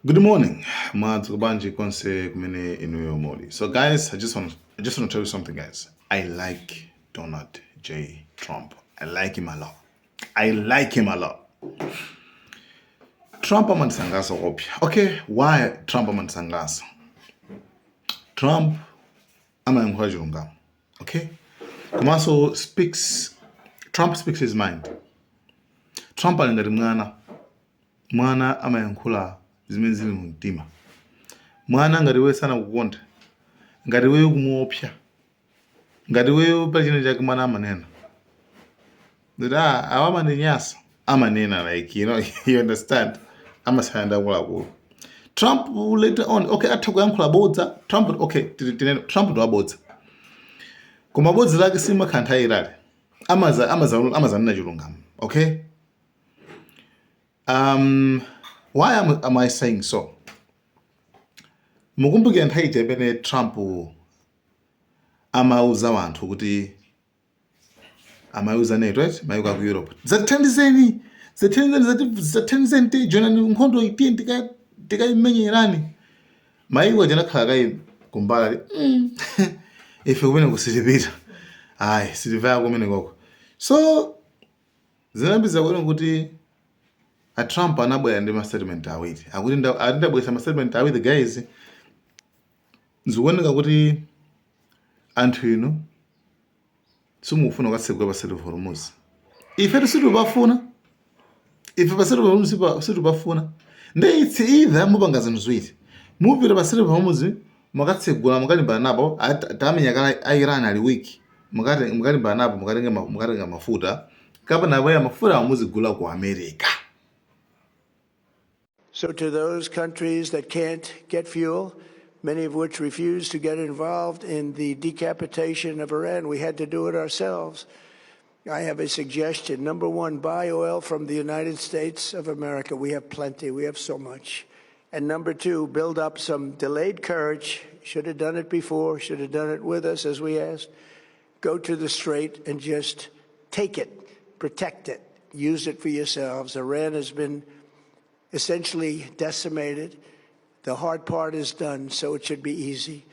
Good morning. Mwadzuka bwanji konse kumene inuyo muli. So guys, I just want to tell you something, guys. I like Donald J. Trump. I like him a lot. I like him a lot. Trump amandisangalatsa kopya. Okay, why Trump amandisangalatsa? Trump amayankhula chilungamo. Okay? Komanso speaks Trump speaks his mind. Trump ali ngati mwana. Mwana amayankhula zimene zili mu mtima. Mwana ngati wewe sanakukonda, ngati wewe kumuopsa, ngati wewe pa china chake, mwana amanena that, "Ah, awa amandinyasa," amanena, like, you understand, amasaya ndi akuluakulu. Trump later on, okay, atha kuyankhula bodza Trump. Okay, tinene Trump ndi wabodza, koma bodza lake simakhala nthawi itali, amaza amaza amazanena chilungamo. Okay, why am I saying so? Mukumbukira nthawi ija imene Trump amauza anthu kuti, amauza NATO, right, mayiko aku Europe, "Zatithandizeni, zatithandizeni, zatithandizeni, tijoinani nkhondo itiye tikayimenyerani." Mayiko aja anakhala kayi kumbali, ife kumene kusitipita, ayi, sitivaya kumene koko." So zinapeza kuona kuti a Trump anabwera ndi ma statement awiri, akuti ati, "Ndabweresa ma statement awiri, guys. Zikuoneka kuti anthu inu simukufuna kukatsegula pa Strait of Hormuz. Ife situpafuna, ife pa Strait of Hormuz situpafuna. Ndi it's either mupanga zinthu ziwiri: mupita pa Strait of Hormuz, mukatsegula, mukalimbana napo, tamenya kala a Iran ali weak, mukalimbana napo, mukatenga mafuta, kapena bwera mafuta muzigula ku America." So, to those countries that can't get fuel, many of which refuse to get involved in the decapitation of Iran, we had to do it ourselves. I have a suggestion. Number one, buy oil from the United States of America. We have plenty, we have so much. And number two, build up some delayed courage. Should have done it before, should have done it with us as we asked. Go to the strait and just take it, protect it, use it for yourselves. Iran has been essentially decimated. The hard part is done, so it should be easy.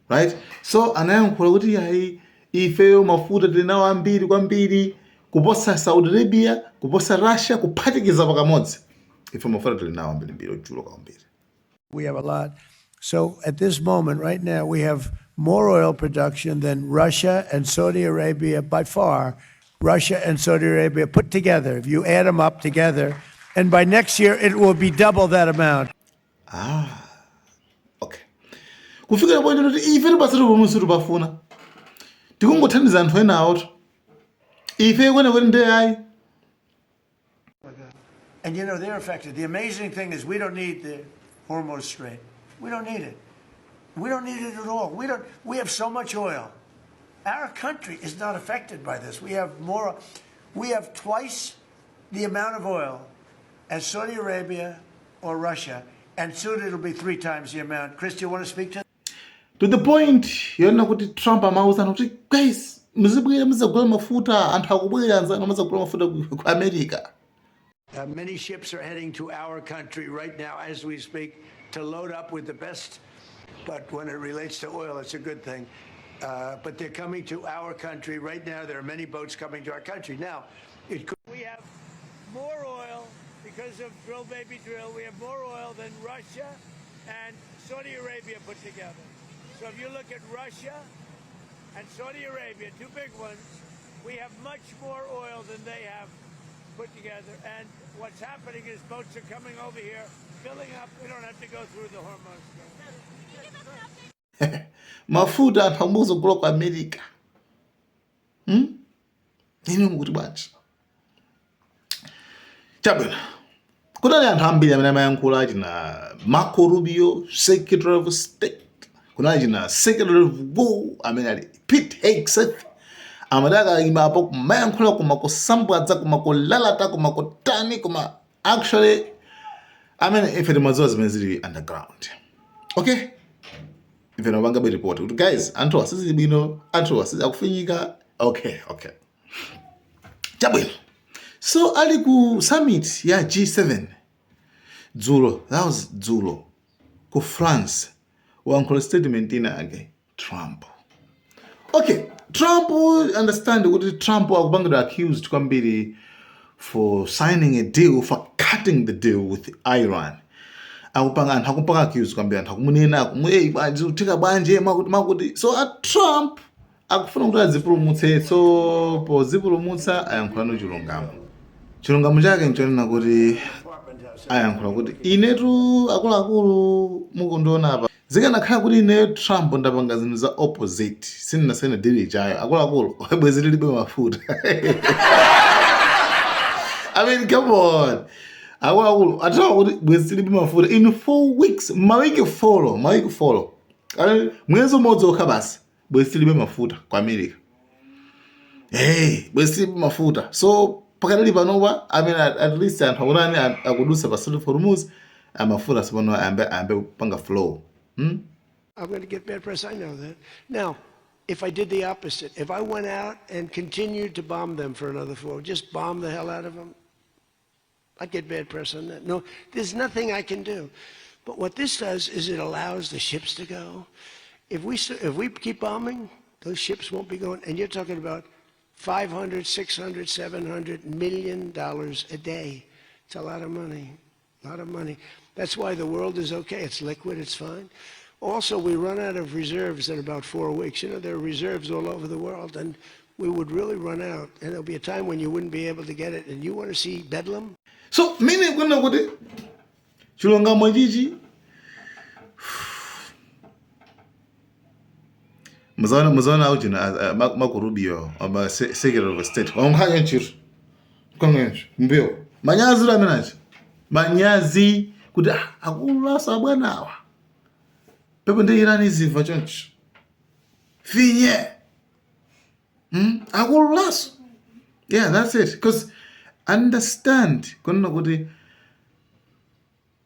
Right, so anayankhula kuti, "Ayi, ifeyo mafuta tili nawo ambiri kwambiri kuposa Saudi Arabia, kuposa Russia kuphatikiza pakamodzi. Ife mafuta tili nawo ambirimbiri, ochuluka kwambiri." We have a lot. So at this moment, right now, we have more oil production than Russia and Saudi Arabia by far. Russia and Saudi Arabia put together, if you add them up together, and by next year, it will be double that amount. Okay, kufikira point kuti ife tipasati pomwe situpafuna, tikungothandiza anthu ena awoto, ife kwenikweni ndi ayi. And they're affected. The amazing thing is we don't need the Hormuz Strait. We don't need it. We don't need it at all. We don't we have so much oil. Our country is not affected by this. We have twice the amount of oil as Saudi Arabia or Russia, and soon it'll be three times the amount. Chris, do you want to speak to To the point yonena kuti Trump amauzana kuti, "Guys, muzibwera muzagula mafuta, anthu akubwera anzanu muzagula mafuta ku America." Many ships are heading to our country right now as we speak to load up with the best. But when it relates to oil, it's a good thing. But they're coming to our country right now. There are many boats coming to our country. Now, it could. We have more oil because of drill, baby, drill. We have more oil than Russia and Saudi Arabia put together. So if you look at Russia and Saudi Arabia, two big ones, we have much more oil than they have put together. And what's happening is boats are coming over here, filling up. We don't have to go through the Hormuz Strait. Mafuta anthu amuzogula ku America, Inu mukuti bwanji? Chabwino, kunali anthu ambiri amene amayankhula, china Marco Rubio, Secretary of State, kunali china Secretary of War amene ali Pete Hegseth, amene akayimapo kumayankhula, koma kusambwadza, koma kulalata, koma kutani, koma actually amene ife timadziwa zimene zili underground. Okay, ife timapanga report kuti, "Guys, anthu asizili bwino, anthu asizi akufinyika." Okay, chabwino. So ali ku summit ya G7. Dzulo, that was dzulo ku France, wayankhula statement ina yake Trump. Okay, Trump, understand kuti Trump akupangidwa accused kwambiri for signing a deal, for cutting the deal with Iran. Akupanga, anthu akupanga accused kwambiri, anthu akumunena, hey, bwanji utheka bwanji makuti makuti. So a Trump akufuna kuti adzipulumutse. So pozipulumutsa ayankhulano chilungamo. Chilungamo chake nchonena kuti ayankhula kuti, "Inetu akuluakulu, mukundiona apa, zikanakhala kuti ine Trump ndapanga zinthu za opposite, sindinasayina deal ijayo, akuluakulu, bwezi lilibe mafuta." I mean, come on, akuluakulu, atawa kuti bwezi tilibe mafuta in 4 weeks, mawiki 4, mawiki 4. I mean, mwezi umodzi okha basi, bwezi tilibe mafuta ku America. Hey, bwezi tilibe mafuta. So pakadali panopa, I mean, at least anthu akutani, akudutsa pa Strait of Hormuz, amafuta sipano ayambe kupanga flow, I'm going to get bad press. I know that. Now, if I did the opposite, if I went out and continued to bomb them for another 4, just bomb the hell out of them, I'd get bad press on that. No, there's nothing I can do. But what this does is it allows the ships to go. If we keep bombing, those ships won't be going. And you're talking about 500, 600, $700 million a day. It's a lot of money. A lot of money. That's why the world is okay. It's liquid. It's fine. Also, we run out of reserves in about 4 weeks. There are reserves all over the world, and we would really run out. And there'll be a time when you wouldn't be able to get it. And you want to see bedlam? So mine kunena kuti chilungamo chichi muzaona auchina Marco Rubio aba Secretary of State wankhanya ntchito kwangenso mbiyo manyazi amenachi, manyazi kuti ah, akulasa bwanawa pepo ndi Iran izimva chonchi finye. Akululaso. Yeah, that's it, because understand kunena kuti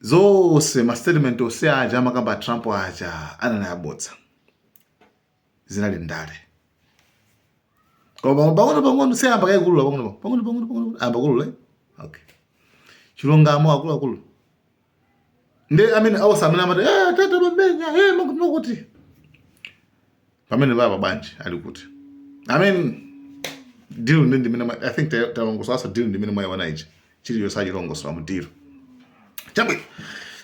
zonse ma statement onse aja amakamba a Trump aja anali abodza, zinali ndale. Koma pang'ono pang'ono siyamba kaikulula, pang'ono pang'ono pang'ono pang'ono amba kulula, eh? Okay, chilungamo akuluakulu ndi amene awusa amene amati, "Eh, tata mamenya, eh, makuti makuti." Pamene baba bwanji ali kuti, I mean, deal ndi ndimene I think talongosola deal ndimene mwayiona ichi, chiliyonse achilongosola mu deal chabwino.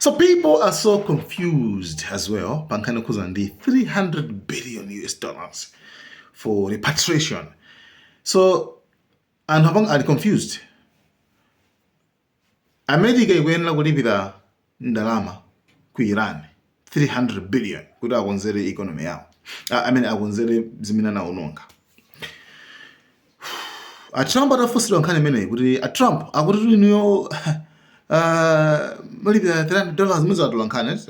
So people are so confused as well pa nkhani yokhuza ndi 300 billion US dollars for repatriation. So anthu apanga ali confused. America ikuyenera kulipira ndalama ku Iran 300 billion kuti akonzere economy yawo, I mean, akonzere zimene anaononga. A Trump atafunsidwa nkhani imeneyi kuti a Trump akuti inuyo mulipira $300, muzatula nkhani,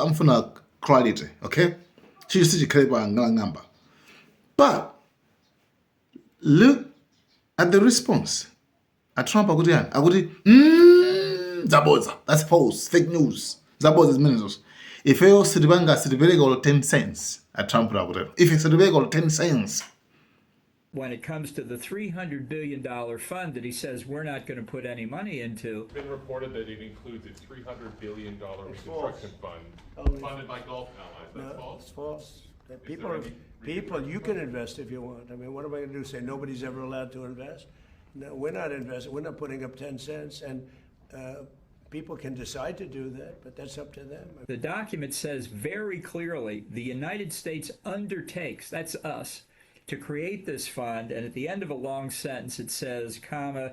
amfuna clarity, okay, chichi sichikhale pa ngalang'amba. But look at the response. A Trump akuti yani? Akuti, zabodza, that's false, fake news, zabodza zimenezo, ifeyo sitipanga, sitipereka olo 10 cents." A Trump akutero, "Ife sitipereka olo 10 cents." When it comes to the $300 billion fund that he says we're not going to put any money into, It's been reported that it includes a $300 billion reconstruction fund Totally. Funded by Gulf allies. That's No, false? it's false. That people, There are, any people, you can invest if you want. I mean, what am I going to do? Say nobody's ever allowed to invest? No, we're not investing. We're not putting up 10 cents, and people can decide to do that, but that's up to them. The document says very clearly the United States undertakes, that's us, to create this fund. And at the end of a long sentence, it says, comma,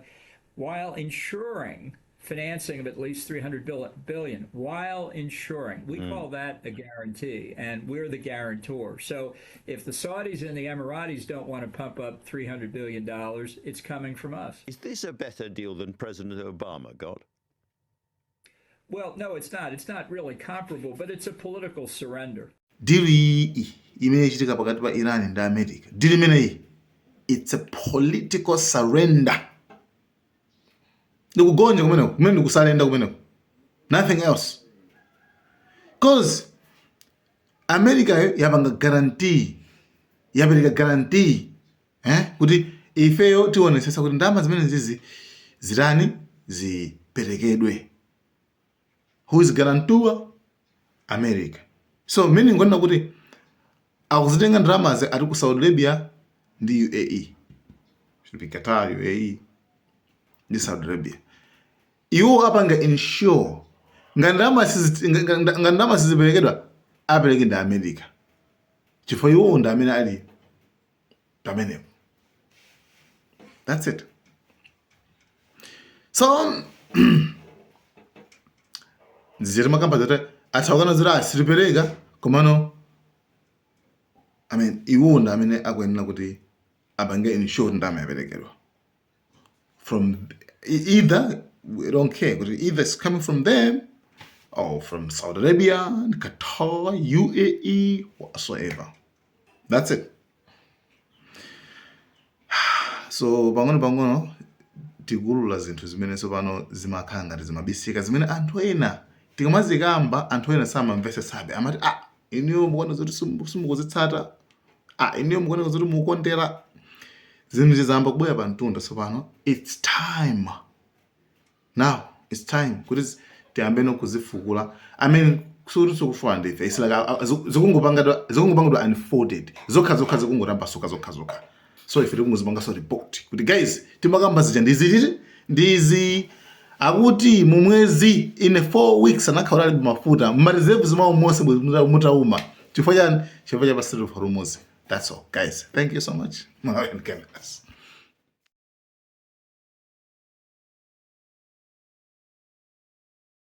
while ensuring financing of at least 300 billion, while ensuring. We call that a guarantee, and we're the guarantor. So if the Saudis and the Emiratis don't want to pump up $300 billion, it's coming from us. Is this a better deal than President Obama got? Well, no, it's not. It's not really comparable, but it's a political surrender. Deal iyi imene ichitika pakati pa Iran ndi America, deal imeneyi, it's a political surrender. Ndikugonja kumeneko, kumene ndikusurrender kumeneko, nothing else, 'cause America yapanga guarantee, yapereka guarantee, eh, kuti ifeyo tionetsetsa kuti ndalama zimene zizi zitani, ziperekedwe. Who is guarantor? America. So meaning ngonena kuti akuzitenga ndalamazi ati ku Saudi Arabia ndi UAE, should be Qatar, UAE ndi Saudi Arabia. Iwo apanga ensure ngati ndalama siziperekedwa, apereke ndi America, chifukwa iwo ndi amene ali pamenepo. That's it. So ziti makamba zoti athawukana zoti asitipereka, komano I mean, iwo ndi amene akuyenera kuti apange ensure kuti ndalama yaperekedwa from either, we don't care kuti either it's coming from them or from Saudi Arabia, Qatar, UAE, whatsoever. That's it. So pang'ono pang'ono tikulula zinthu zimene tsopano zimakhala ngati zimabisika, zimene anthu ena tikamazikamba anthu ena samamvesesabe, amati, "Ah, inuyo mukuona zoti simukuzitsata. Ah, inuyo mukuoneka zoti mukukondera." Zinthu zizayamba kubwera pa mtunda tsopano. It's time now, it's time kuti tiyambe no kuzifukula. I mean, sikuti sikufuna ndife, it's like zikungopangidwa unfolded zokha zokha, zikungotambasuka zokha zokha. So ife tikungozipanga so report kuti, guys, timakamba zija ndizititi ndizi akuti mumwezi in 4 weeks anakhala alibe mafuta mma reserves mawo monse mutauma. Chifukwa chani? Chifukwa cha pa Strait of Hormuz. That's all, guys. Thank you so much. Malawian Cameras.